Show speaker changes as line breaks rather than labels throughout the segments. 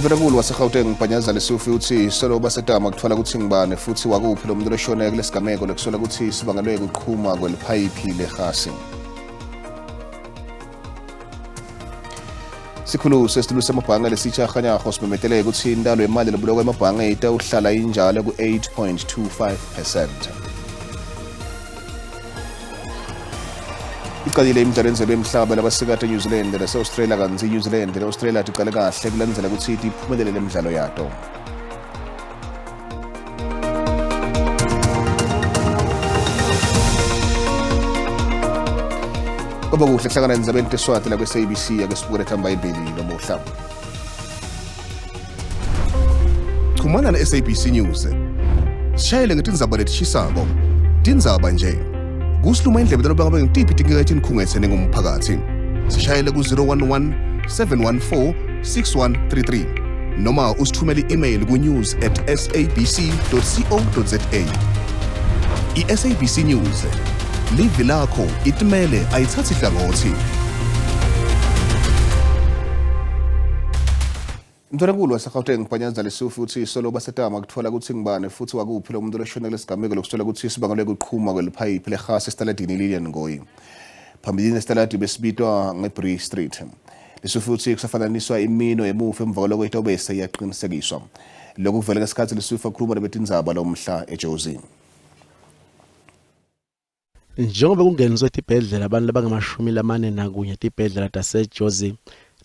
Umntwenkulu waseGauteng Panyaza Lesufi uthi solo basetama kuthola ukuthi ngibani futhi wakuphi lo muntu loshone kulesigameko lekusola ukuthi sibangelwe ukuqhuma kweliphayiphi lehasi. Sikhulu sesitulo semabhange lesitsha Kganyago simemetele ukuthi intalo yemali lobulokwa emabhange itawuhlala injalo ku-8.25%. Iqalile imidlalo yenzelwe emhlaba labasikati eNew Zealand nase-Australia, kanti i-New Zealand ne-Australia tiqale kahle kulandzela ukuthi tiphumelele lemidlalo yato. Kwaba kuhle kuhlangana endzabeni teSwati la kwe-SABC. Ake sibukele thamba ibili nomuhla. Chumana ne-SABC News. Sishayele ngetindzaba letishisako. Tindzaba nje. Kusiluma indlebe noma ngabe ngitiphi tinkinga etinikhungethe ningumphakathi. Sishayele ku-011 714 6133 noma usithumele i-email ku-news@sabc.co.za. I-SABC News. Livi lakho itimele, ayithathi hlangothi. Mntwenkulu waseGauteng Panyaza Lesufi uthi solo basetama kuthola ukuthi ngibani futhi wakuphi lo muntu loshone kulesigameko lokusithola ukuthi sibangelwe ukuqhuma kweliphayiphi lehasi esitaladini Lilian Ngoyi. Phambilini esitaladi besibitwa ngeBree Street. Lesufi uthi kusafananiswa imino emuva emva kwaloko itobe seyaqinisekiswa. Lokhu kuvele ngesikhathi Lesufi akhuluma nebetindzaba lomhla eJozi.
Njengoba kungeniswe tibhedlela abantu labangama-41 tibhedlela taseJozi,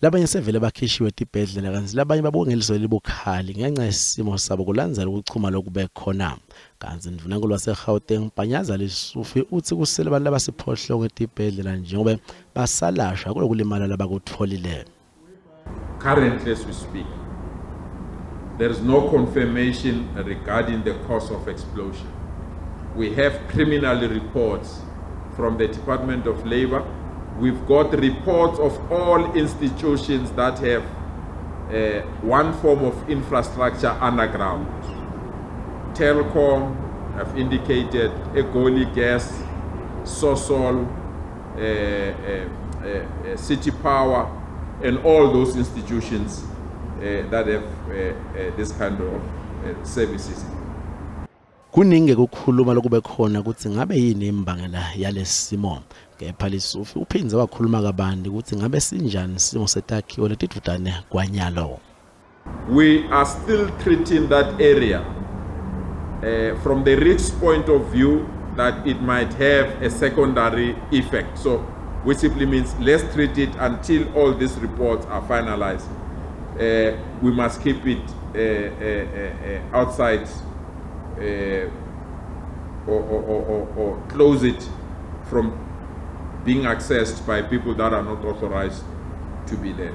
labanye sevele bakhishiwe tibhedlela kantsi labanye babuke ngeliso elibukhali ngenxa yesimo sabo kulandzela ukuchuma lokube khona. Kantsi Ndvunankhulu waseGauteng Panyaza Lesufi utsi kusele abantu labasiphohlongo etibhedlela njengoba basalashwa kulokulimala labakutfolile.
Currently, as we speak, there is no confirmation regarding the cause of explosion. We have criminal reports from the Department of Labor. We've got reports of all institutions that have one form of infrastructure underground. Telkom have indicated, Egoli Gas, Sasol, City Power, and all those institutions that have this kind of services.
Kuningi ukukhuluma lokube khona ukuthi ngabe yini imbangela yalesimo, kepha Lesufi uphindze wakhuluma kabanti ukuthi ngabe sinjani isimo setakhiwo letidvutane kwanyalo.
We are still treating that area from the risk point of view that it might have a secondary effect. So, which simply means let's treat it until all these reports are finalized. We must keep it outside or close it from being accessed by people that are not authorized to be there.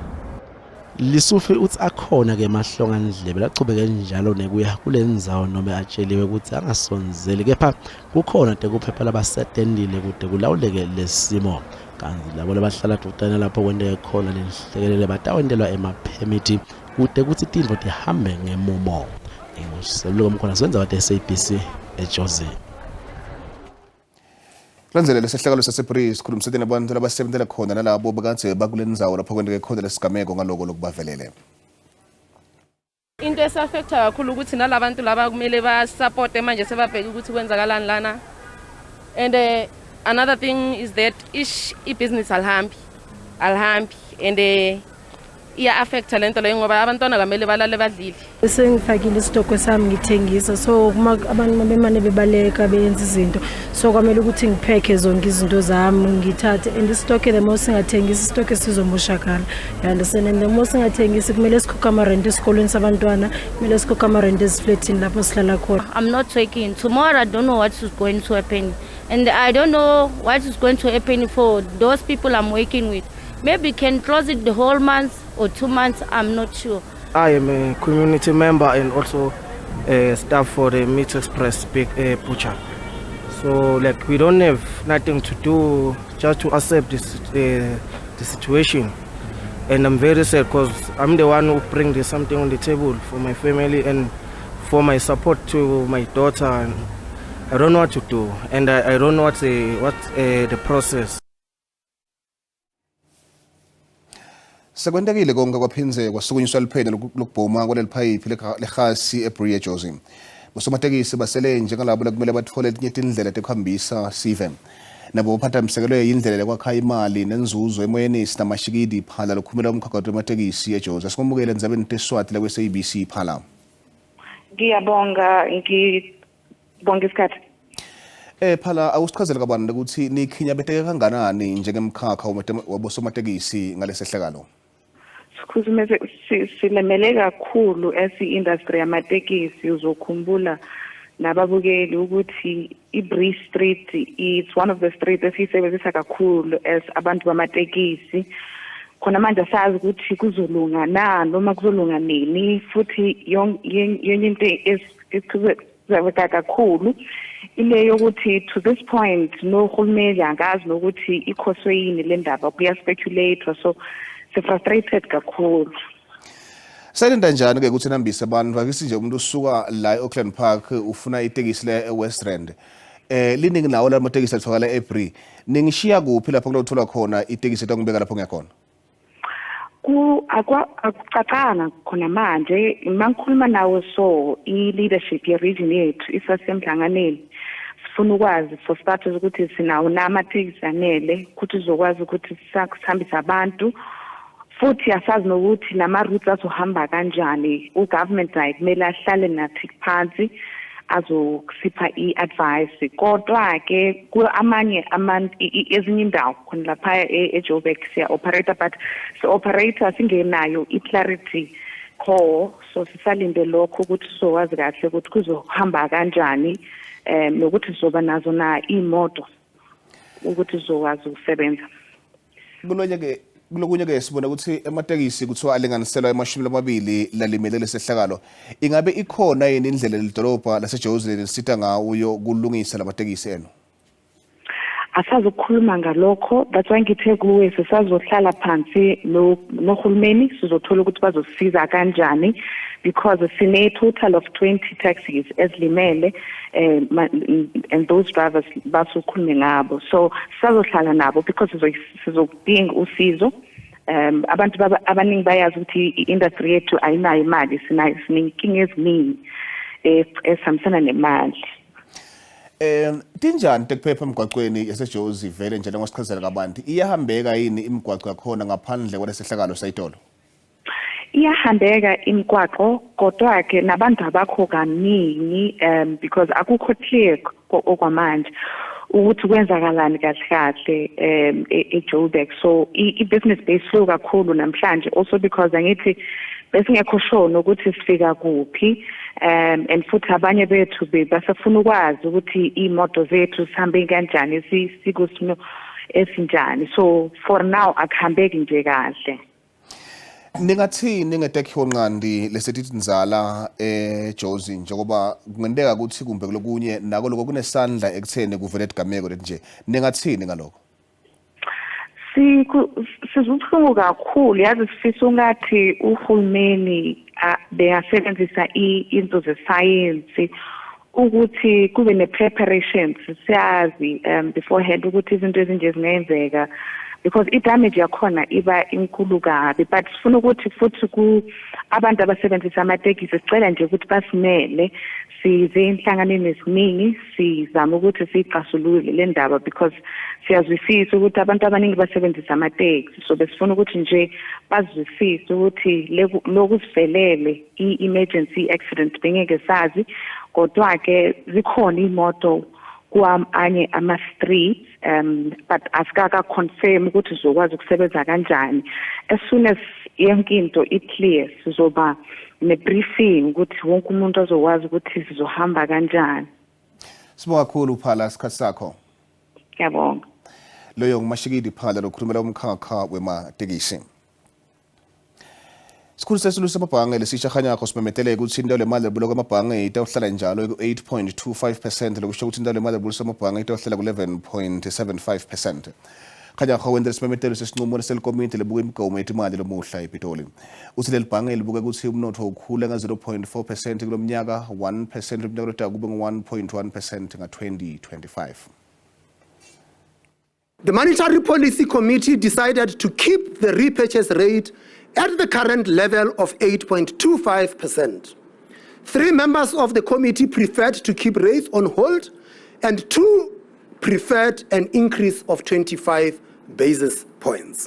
Lesufi uthi akhona ke emahlongandlebe lachubeke njalo nekuya kule ndzawo noma atsheliwe ukuthi angasondzeli, kepha kukhona tekuphepha labasetendile kude kulawuleke lesimo, kantsi labo labahlala dvutane lapho kwenteke khona lenhlekelele batawentelwa emaphemithi kude kutsi tintfo tihambe ngemumo. Nginguseluleko Mkhona senza kade SABC eJozi.
Kulandzela lesehlakalo saseBree, sikhulumisene nabantu labasebentela khona nalabo bekadze bakule ndzawo lapho kwenteke khona lesigameko ngaloko lokubavelele.
Into esi-affecta kakhulu ukuthi nalabantu laba kumele basapote manje sebabheke ukuthi kwenzakalani lana, and another thing is that ish ibhizinisi alihambi, alihambi, and iya-affecta lento leyo ngoba abantwana kamele balale badlile.
Sengifakile isitokwe sami ngithengisa, so kuma abantu bemane bebaleka beyenza izinto, so kwamele ukuthi ngiphekhe zonke izinto zami ngithathe, and isitokhe, the more singathengisi isitokhe sizomoshakala, you understand? And the more singathengisi, kumele sikhokhe ama-rent esikolweni sabantwana, kumele sikhokhe ama-rent ezifletini lapho sihlala khona.
I'm not working. Tomorrow, I don't know what is going to happen. And I don't know what is going to happen for those people I'm working with. Maybe can close it the whole month or 2 months, I'm not sure.
I am a community member and also a staff for the Meat Express big butcher. So like we don't have nothing to do, just to accept this the situation. And I'm very sad because I'm the one who bring this something on the table for my family and for my support to my daughter. And I don't know what to do, and I don't know what the process.
Sekwentekile konke kwaphindze kwasukunyiswa liphenyo lokubhoma kwaleli phayiphi lehasi eBree eJozi. Bosomatekisi basele njengalabo lekumele batfole letinye tindlela tekuhambisa sive. Nabo baphathamisekelwe yindlela lekwakha imali nenzuzo emoyeni. Sinamashikidi Phala lokhumela umkhakha wematekisi eJozi. Asikwamukele endzabeni teSwati lakwe-SABC, Phala.
Ngiyabonga, ngibonga isikhathi.
Phala, awusichazele kabanti ukuthi nikhinyabeteke kanganani njengemkhakha wabosomatekisi ngalesehlakalo.
Sikhulume, silemele kakhulu as i-industry yamatekisi. Uzokhumbula nababukeli ukuthi i-Bree Street, it's one of the streets esiyisebenzisa kakhulu as abantu bamatekisi. Khona manje asazi ukuthi kuzolunga na noma kuzolunga nini. Futhi yenye into esichubeka kakhulu ile yokuthi to this point nohulumeni angazi nokuthi ikhoswe yini le ndaba, kuya-speculate, so si-frustrated kakhulu.
Selinda njani ke ukuthi nihambise abantu? Akisi nje umuntu usuka la e-Auckland Park ufuna itekisi le e-West Rand. Liningi nawo la matekisi atholakala eBree. Ningishiya kuphi lapho kulothola khona itekisi etangibeka lapho ngiyakhona?
Ku akwa akucacanga khona manje mangikhuluma nawe, so i-leadership ye-region yethu isasemhlanganeni. Sifuna ukwazi for starters ukuthi sinawo namatekisi anele ukuthi sizokwazi ukuthi sihambise abantu. Futhi asazi nokuthi nama-routes azohamba kanjani. U-government naye kumele ahlale nathi phansi azokusipha i-advice. Kodwa-ke amanye ezinye indawo khona lapha eJoburg siya-operate, but si-operate singenayo i-clarity core, so sisalinde lokho ukuthi sizokwazi kahle ukuthi kuzohamba kanjani nokuthi sizoba nazo na iy'moto ukuthi sizokwazi ukusebenza.
Kulokunye ke sibona ukuthi ematekisi kuthiwa alinganiselwa 20 lalimele lesehlakalo. Ingabe ikhona yini indlela lelidolobha laseJozi lisita ngayo kulungisa lamatekisi enu?
Asazi ukukhuluma ngalokho. That's why ngithe kuwe sisazohlala phansi nohulumeni, sizothola ukuthi bazosisiza kanjani, because sine total of 20 taxis ezilimele and those drivers basukhulume ngabo, so sisazohlala nabo because sizodinga usizo. Abantu abaningi bayazi ukuthi i-industry yethu ayinayo imali, sinayo, sinenkinga eziningi esihambisana nemali.
Tinjani tekuphepha emgwaqweni yaseJozi vele nje ngosichazela kabanti? Iyahambeka yini imigwaqo yakhona ngaphandle kwalesehlakalo sayitolo?
Iyahambeka imigwaqo, kodwa ke nabantu abakho kaningi because akukho clear okwamanje ukuthi kwenzakalani kahle kahle eJoburg, so i-business base slow kakhulu namhlanje also because angithi besingekho sure nokuthi sifika kuphi and futhi abanye bethu basafuna ukwazi ukuthi iy'moto zethu sihambe kanjani, sikusimo esinjani. So for now akuhambeki nje kahle.
Ningathini ngetakhiwo nqandi lesetithi nzala eJozi, njengoba kungenteka ukuthi kumbe kulokunye nako lokho kunesandla ekutheni kuvele tigameko leti nje? Ningathini ngalokho?
Sizubuhlungu kakhulu, yazi. Sifisa ungathi uhulumeni bengasebenzisa into zesayensi ukuthi kube ne-preparations, siyazi beforehand ukuthi izinto ezinje zingenzeka, because i-damage yakhona iba inkulu kabi. But sifuna ukuthi futhi ku abantu abasebenzisa amatekisi, sicela nje ukuthi basimele. Size enhlanganweni eziningi sizama ukuthi siyixazulule le ndaba, because siyazwisisa ukuthi abantu abaningi basebenzisa amatekisi, so besifuna ukuthi nje bazwisise ukuthi lokhu sivelele i-emergency accident, bengeke sazi. Kodwa-ke zikhona iy'moto kwamanye ama-streets but asikaka-confirm ukuthi sizokwazi ukusebenza kanjani. As soon as yonke into i-clear, sizoba ne-briefing ukuthi wonke umuntu azokwazi ukuthi sizohamba kanjani.
Sibonga kakhulu Phala isikhathi sakho.
Ngiyabonga.
Loyo ngumashikidi Phala lokhulumela umkhakha wematekisi. Sikhulu sesulu samabhange lesisha Kganyago simemetele ukuthi intalo lemali lebulwa kwamabhange itawuhlala njalo ku-8.25%, lokusho ukuthi intalo lemali lebulwa samabhange itawuhlala ku-11.75%. Kganyago wente lesimemetelo sesinqumo selikomiti lebuka imigomo yetimali lomuhla ePitoli. Uthi leli bhange libuke ukuthi umnotho ukhule nga-0.4% kulo mnyaka, 1% lomnyaka lotako, kube ngu-1.1% nga-2025.
The Monetary Policy Committee decided to keep the repurchase rate at the current level of 8.25%. 3 members of the committee preferred to keep rates on hold, and 2 preferred an increase of 25 basis points.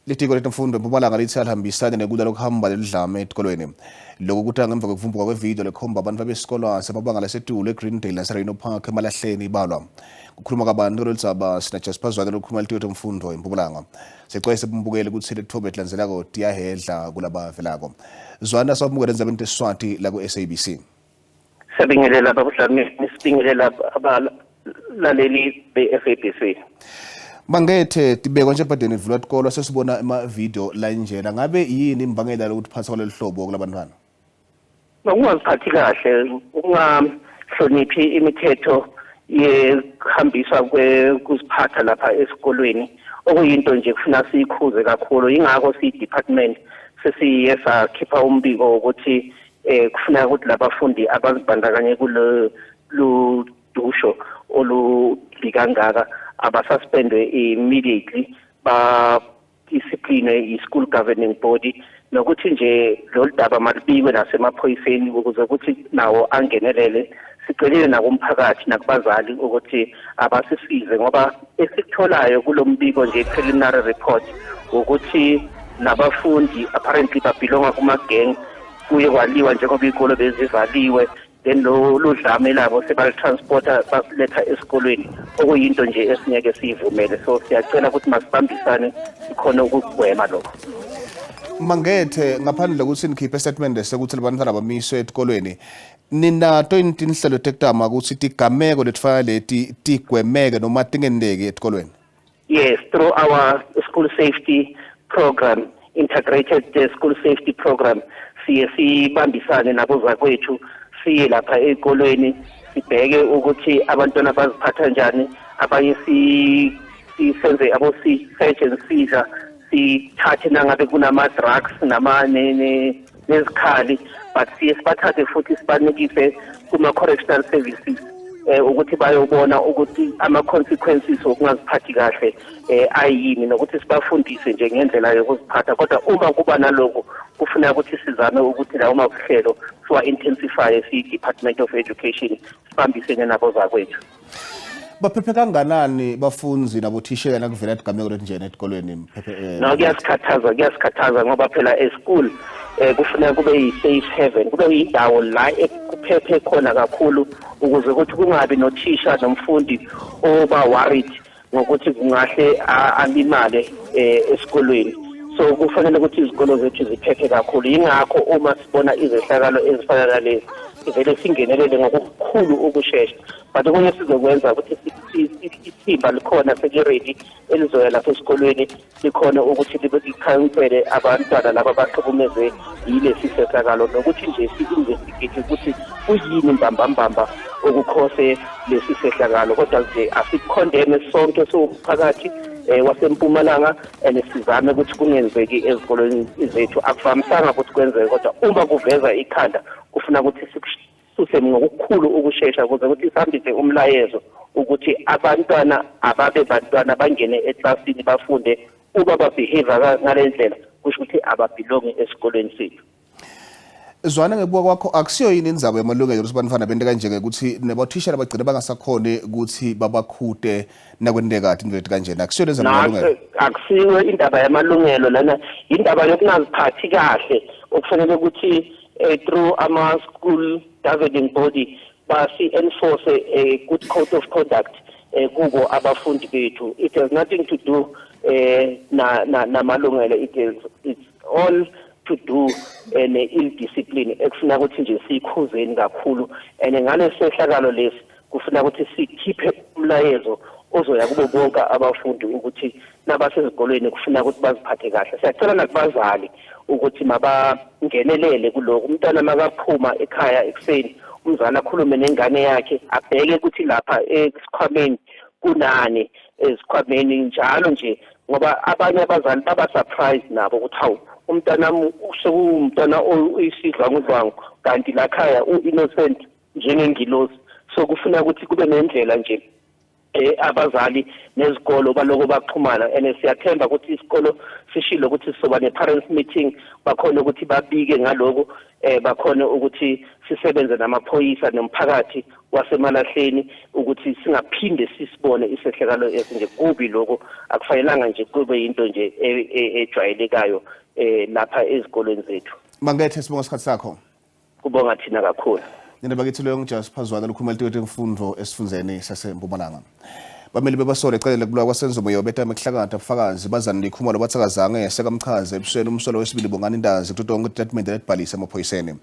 Litiko letemfundo eMpumalanga litsi alihambisani nekudla lokuhamba lelidlame etikolweni. Lokhu kuta ngemva kwekuvumbuka kwevidiyo lekhomba abantu besikolo semabanga lasetulu eGreendale naseRhino Park emalahleni ibalwa. Kukhuluma kabanti kuloludzaba sina Jasper Zwane lokhuluma litiko letemfundo eMpumalanga. Sicwayise bumbukeli kutsi letitfombe letilandzelako tiyahedla kulabavelako. Zwane asawamukela endzabeni teSiswati la ku-SABC.
Siyabingelela babudlamini, sibingelela abalaleli be-SABC.
Mangethe tibekwa nje ebhadeni ivulwa tikolo sesibona emavidiyo lanjena, ngabe yini imbangela lokuthi phatsa kwalolu hlobo kulabantwana?
Ukungaziphathi kahle, ukungahloniphi imithetho yekuhambiswa kuziphatha lapha esikolweni, okuyinto nje kufuna siyikhuze kakhulu. Yingakho siyi-department sesiye sakhipha umbiko ukuthi kufuneka ukuthi labafundi abazibandakanye kule ludusho olubi kangaka abasuspendwe immediately, ba-discipline i-school governing body, nokuthi nje lolu daba malubikwe nasemaphoyiseni ukuze ukuthi nawo angenelele. Sicelile nakumphakathi nakubazali ukuthi abasisize, ngoba esikutholayo kulo mbiko nje preliminary report ukuthi labafundi apparently babhilonga kuma-gang, kuye kwaliwa njengoba iy'kolo bezivaliwe, then lo ludlame labo sebalitransporta basiletha esikolweni, okuyinto nje esingeke siyivumele. So siyacela ukuthi masibambisane sikhone ukugwema lokho.
Mangethe, ngaphandle kokuthi nikhiphe statement sekuthi labantwana bamiswe etikolweni, ninato tinhlelo tekutama ukuthi tigameko letifana leti tigwemeke noma tingendeki etikolweni?
Yes, through our school safety program, integrated school safety program, siye sibambisane nabozakwethu, siye lapha ezikolweni sibheke ukuthi abantwana baziphatha njani, abanye sisenze abo search and seizure, sithathe nangabe kunama drugs nama nezikhali, but siye sibathathe futhi sibanikise kuma correctional services ukuthi bayobona ukuthi ama consequences okungaziphathi kahle ayini, nokuthi sibafundise nje ngendlela yokuziphatha. Kodwa uma kuba naloko kufuneka ukuthi sizame ukuthi lawo mahlelo siwa intensify si Department of Education, sibambisene nabo zakwethu.
Baphephe kanganani bafunzi nabothishela nakuvela tigameko letinjena etikolweni?
No, kuyasikhathaza ngoba phela e-school kufuneka kube yi-safe haven, kube yindawo la ekuphephe khona kakhulu, ukuze ukuthi kungabi nothisha nomfundi oba worried ngokuthi kungahle alimale esikolweni. So kufanele ukuthi izikolo zethu ziphephe kakhulu. Yingakho uma sibona izehlakalo ezifana nalezi sivele singenelele ngokukhulu ukushesha. But okunye sizokwenza ukuthi ithimba likhona security elizoya lapha esikolweni, likhona ukuthi libe likhansele abantwana laba abahlukumezwe yilesi sehlakalo, nokuthi nje si-investigate ukuthi kuyini mbambambamba okukhose lesi sehlakalo. Kodwa nje asikhondeme sonke siwumphakathi waseMpumalanga, and sizame ukuthi kungenzeki ezikolweni zethu. Akuvamisanga ukuthi kwenzeke, kodwa uma kuveza ikhanda kufuna ukuthi sikususe ngokukhulu ukushesha ukuze ukuthi sihambise umlayezo ukuthi abantwana ababe bantwana bangene eklasini bafunde. Uma babehave ngale ndlela kusho ukuthi ababhilongi esikolweni sethu.
Zwane, ngekubuka kwakho akusiyo yini indzaba yamalungelo ukuthi bantwana bente kanje, ukuthi nabothishela bagcine bangasakhoni ukuthi babakhute nakwenteka tintfo leti kanjena? Akusiyo lenzaba yamalungelo?
Akusiyo indaba yamalungelo lana, indaba yokungaziphathi kahle okufanele ukuthi through ama school governing body basi enforce a good code of conduct kubo abafundi bethu. It has nothing to do na namalungelo, it's all to do ne-ill discipline ekufuna ukuthi nje siyikhuzeni kakhulu. And ngalesehlakalo lesi kufuna ukuthi sikhiphe umlayezo ozoya kubo bonke abafundi ukuthi nabasezikolweni kufuna ukuthi baziphathe kahle. Siyacela nakubazali ukuthi mabangenelele kuloko. Umntwana makaphuma ekhaya ekuseni, umzali akhulume nengane yakhe, abheke ukuthi lapha esikhwameni kunani, ezikhwameni njalo nje, ngoba abanye abazali baba surprise nabo ukuthi hawu, umntwana sekuwumntwana oyisidlwangudlwangu, kanti la khaya u-innocent njengengilosi. So kufuna ukuthi kube nendlela nje abazali nezikolo baloko baxhumana, and siyathemba ukuthi isikolo sishilo ukuthi sizoba ne-parents meeting, bakhona ukuthi babike ngaloko, bakhona ukuthi sisebenze namaphoyisa nomphakathi wasemalahleni ukuthi singaphinde sisibone isehlakalo esinje. Kubi lokho, akufanelanga nje kube into nje ejwayelekayo lapha ezikolweni zethu.
Mangethe, sibonga isikhathi sakho.
Kubonga thina kakhulu.
Nina bakithi, loyo nguJasper Zwane lokhuluma litiko lemfundo esifundzeni saseMpumalanga. Bameli bebasole ecaleni lekubulawa kwaSenzo Meyiwa betame kuhlakata bufakazi baZandile Khumalo batsi akazange sekamchaze ebusweni umsolo wesibili Bongani Ntanzi kuto tonkhe titatimende letibhalise emaphoyiseni.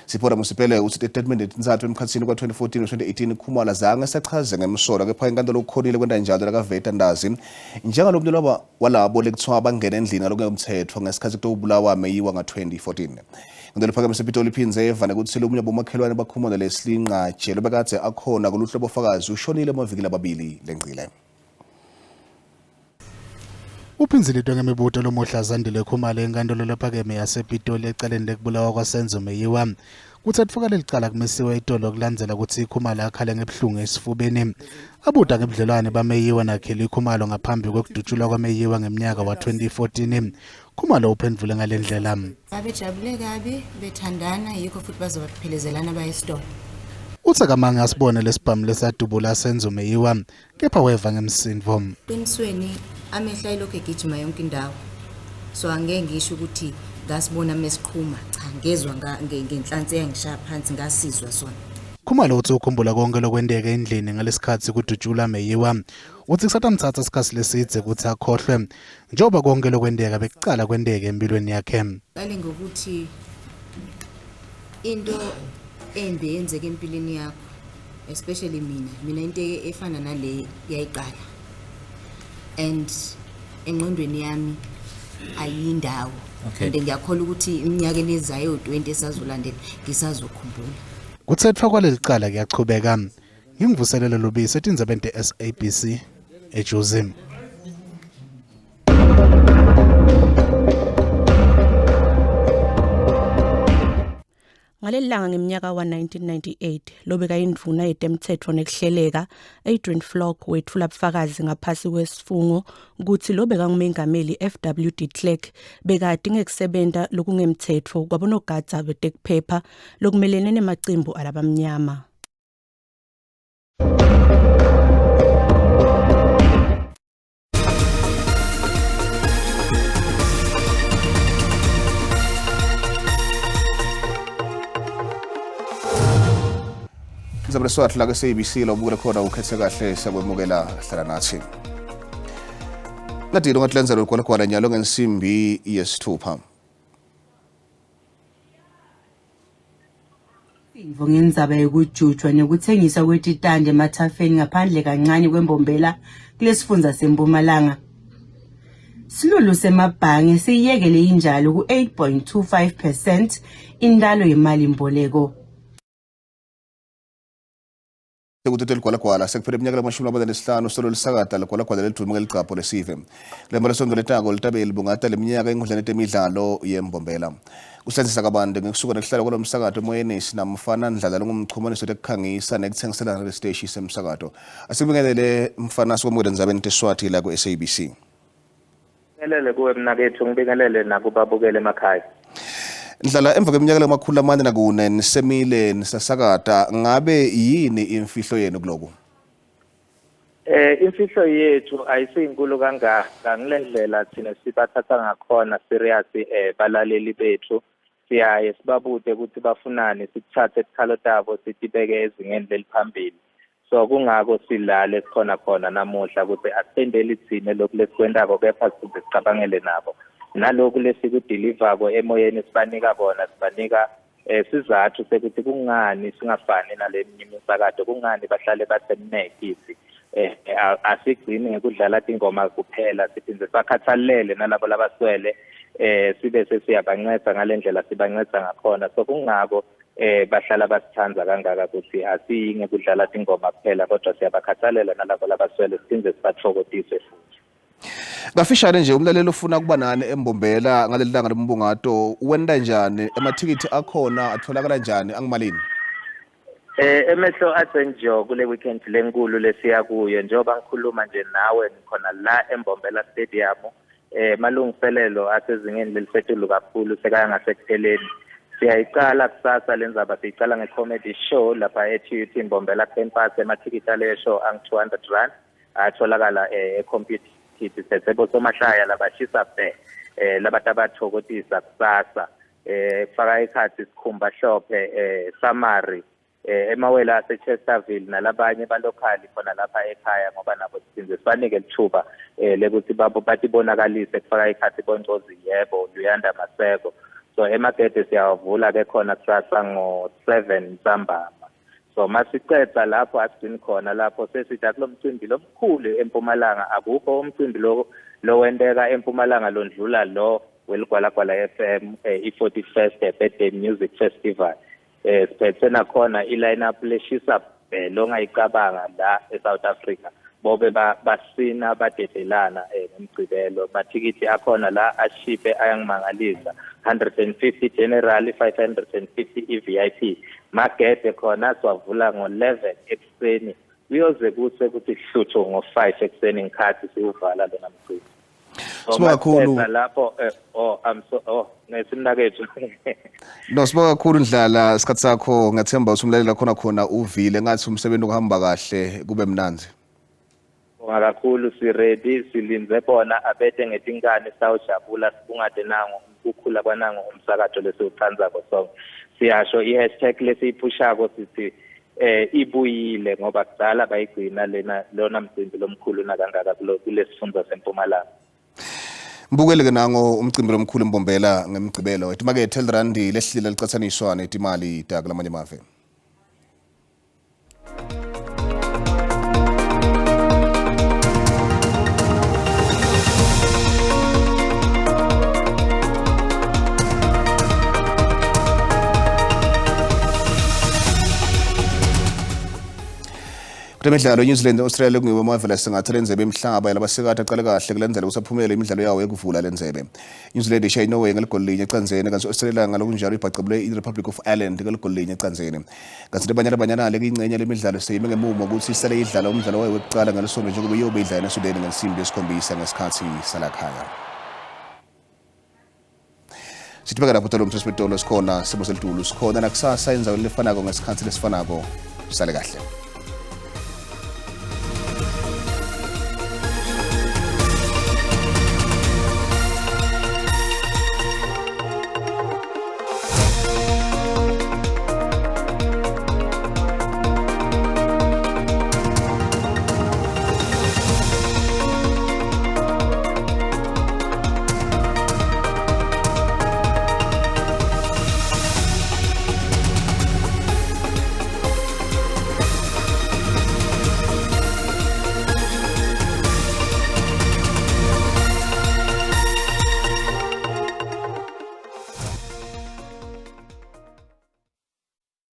Sipho Ramosepele utsi titatimende letintsatfu emkhatsini kwa-2014 no-2018 Khumalo azange sachaze ngemsolo, kepha inkantolo ukhonile kwenta njalo lakaveta Ntanzi njengalomunye lwaba walabo lekuthiwa bangena endlini ngalokungemtsetfo ngesikhatsi kutowubulawa Meyiwa nga-2014. Inkantolo ephakeme sePitoli iphindze yeva nekutsi lomunye bomakhelwane baKhumalo, Leslie Nqaje, lobekadze akhona kuluhlu lobofakazi, ushonile emaviki lamabili lengcile.
Uphindzilitwe ngemibuto lomuhla Zandile Khumalo enkantolo lephakeme yasePitoli ecaleni lekubulawa kwaSenzo Meyiwa. Kutsetfuka lelicala kumisiwe itolo kulandzela kutsi Khumalo akhale ngebuhlungu esifubeni. Abuta ngebudlelwane baMeyiwa naKelly Khumalo ngaphambi kwekudutshulwa kwaMeyiwa ngemnyaka wa-2014. Khumalo uphendvule ngale ndlela.
Babejabule kabi, bethandana, yikho futhi bazobaphelezelana baye esitolo.
Utsi akamange asibone lesibhamu lesadubula Senzo Meyiwa, kepha weva ngemsindvo.
Qinisweni amehlo ayilokhu egijima yonke indawo. So angeke ngisho ukuthi ngasibona mesiqhuma, cha, ngezwa ngenhlansi eyangishaya phansi, ngasizwa sona.
Khumalo utsi ukhumbula konke lokwenteka endlini ngalesikhatsi kudutshulwa Meyiwa. Utsi kusatamtsatsa sikhatsi lesidze kutsi akhohlwe njengoba konke lokwenteka bekucala kwenteke empilweni yakhe.
Qale ngokuthi into embi yenzeka empilweni yakho, especially mina into efana nale yayiqala and engqondweni yami ayindawo. And ngiyakholwa ukuthi iminyakeni ezayo 20 esazolandela ngisazokhumbula.
Kutsetfwa kwaleli cala kuyachubeka. Ngimvuselelo Lubisi etindzabeni te-SABC eJozi.
Ngaleli langa ngeminyaka wa-1998, lobeka indvuna yetemtsetfo nekuhleleka Adrian Vlok wetfula bufakazi ngaphasi kwesifungo kutsi lobeka ngumengameli FW de Klerk bekati ngekusebenta lokungemtsetfo kwabonogadza betekuphepha lokumelene nemacembu alabamnyama.
Indzaba leSwati la ke-SABC la ubukele khona ukhethe kahle, siyakwemukela, hlala nathi. Nadini ungatilandzela ugwalagwala nyalo ngensimbi yesithupha.
Imvo ngendzaba yekujutshwa nekuthengiswa kwetitandi emathafeni ngaphandle kancane kweMbombela kulesifundza seMpumalanga. Silulu semabhange siyiyekele injalo ku-8.25 percent intalo yemalimboleko.
Sekutete ligwalagwala sekuphele iminyaka lamashumi 25 solo lisakata ligwalagwala lelidvume ngeligcabho lesive. Lempelasonto letako litabe libungata leminyaka enkhundleni temidlalo yeMbombela. Kuhlanzisa kabanti ngekusuka nekuhlala kwalo msakato emoyeni, sinamfana Ndlala longumchumanisi wetekukhangisa nekuthengiselana nalesiteshi semsakato. Asikubingelele mfana, sikwamukele endzabeni teSwati la ku-SABC.
Ngibingelele kuwe mnakethu, ngibingelele nakubabukela emakhaya.
Ndlala, emva kweminyaka lemakhulu 44 nisemile nisasakata, ngabe yini imfihlo yenu kuloku?
Imfihlo yethu ayisinkulu kangaka, ngilendlela thina sibathatha ngakhona serious balaleli bethu. Siyaye sibabute ukuthi bafunani, sikuthathe tikhalo tabo sitibeke ezingeni leliphambili. So kungako silale sikhona khona namuhla ukuthi asitendeli thine lokhu lesikwentako, kepha size sicabangele nabo. Naloku lesikudilivako emoyeni sibanika kona, sibanika sizathu sekuthi kungani singafani naleminye imisakato, kungani bahlale bathe kithi. Asigcini ngekudlala tingoma kuphela, siphindze sibakhathalele nalabo labaswele, sibe sesiyabanceda ngalendlela sibanceda ngakhona. So kungako bahlala basithandza kangaka ukuthi asiyi ngekudlala tingoma kuphela, kodwa siyabakhathalela nalabo labaswele, siphindze sibatfokotise futhi.
Kafishane nje, umlaleli ufuna kuba nani eMbombela ngaleli langa lombungato, wenta njani? Emathikithi akhona atholakala njani, angumalini?
Emehlo athe njo kule weekend lenkulu lesiya kuyo, njengoba ngikhuluma nje nawe ngikhona la eMbombela Stadium. Malungiselelo asezingeni lelisetulu kakhulu, sekaya ngasekupheleni. Siyayicala kusasa lenzaba, siyicala nge-comedy show lapha e-TUT Mbombela campus. Emathikithi aleyo show angu-200 rand, atholakala e-computer. Siphethe bosomahlaya labashisa bhe, labantu abathokotisa kusasa, kufaka ikhathi Sikhumba Hlophe, Samari, emawela ase-Chesterville nalabanye balokhali khona lapha ekhaya, ngoba nabo siphinde sibanike lithuba lekuthi babo batibonakalise, kufaka ikhathi boNcozi Yebo, Luyanda Maseko. So emagede siyawavula ke khona kusasa ngo-7 ntambama. So masiceda lapho, asigcini khona lapho, sesithi akulo mcimbi lomkhulu eMpumalanga. Akukho umcimbi lo lowenteka eMpumalanga londlula lo weligwalagwala FM, i-41st Birthday Music Festival. Siphethe nakhona i-line up leshisa bhe longayicabanga la eSouth Africa, bobe basina badedelana ngomgcibelo. Mathikithi akhona la ashipe ayangimangalisa, 150 general, 550 i-VIP. Magede khona siwavula ngo-11 ekuseni, kuyoze kuse kuthi hlutho ngo-5 ekuseni ngikhathi siwuvala lona mcimbi. So,
Sibonga kakhulu.
Masiqeda lapho, oh, I'm so, oh, ngesimnakethu.
No, sibonga kakhulu Ndlala, isikhathi sakho. Ngathemba ukuthi umlaleli khona khona uvile ngathi umsebenzi ukuhamba kahle, kube mnandzi.
Bonga kakhulu, si-ready, silinze bona abete ngetinkani, sawujabula sibungade nango ukukhula kwanango umsakazo lesiwuthandzako sonke. Siyasho i-hashtag lesiyiphushako, sithi ibuyile, ngoba kudala bayigcina lena lona mcimbi lomkhulu nakangaka kulesifundza sempumalanga.
Mbukele ke nango umcimbi lomkhulu eMbombela ngemgcibelo. Etimakethe, lirandi lehlile licatsaniswa netimali takulamanye amave. Kulemidlalo, New Zealand ne-Australia kungiwo amavela singatha lenzebe emhlaba yalabasikati aqale kahle kulandzela kusaphumelela imidlalo yawo yekuvula lenzebe. New Zealand ishaye iNorway ngeligoli linye ecandzeni, kanti Australia ngalokunjalo ibhacabule i-Republic of Ireland ngeligoli linye ecandzeni. Kanti leBanyana Banyana lekuyingcenye lemidlalo seyime ngemumo ukuthi isale idlala umdlalo wayo wekucala ngelisonto, njengoba iyobe idlala neSudan ngensimbi yesikhombisa ngesikhathi salakhaya. Sithibeka lapho tolo mthosibetolo, sikhona simo selitulu, sikhona nakusasa endzaweni lefanako ngesikhathi lesifanako. Sale kahle.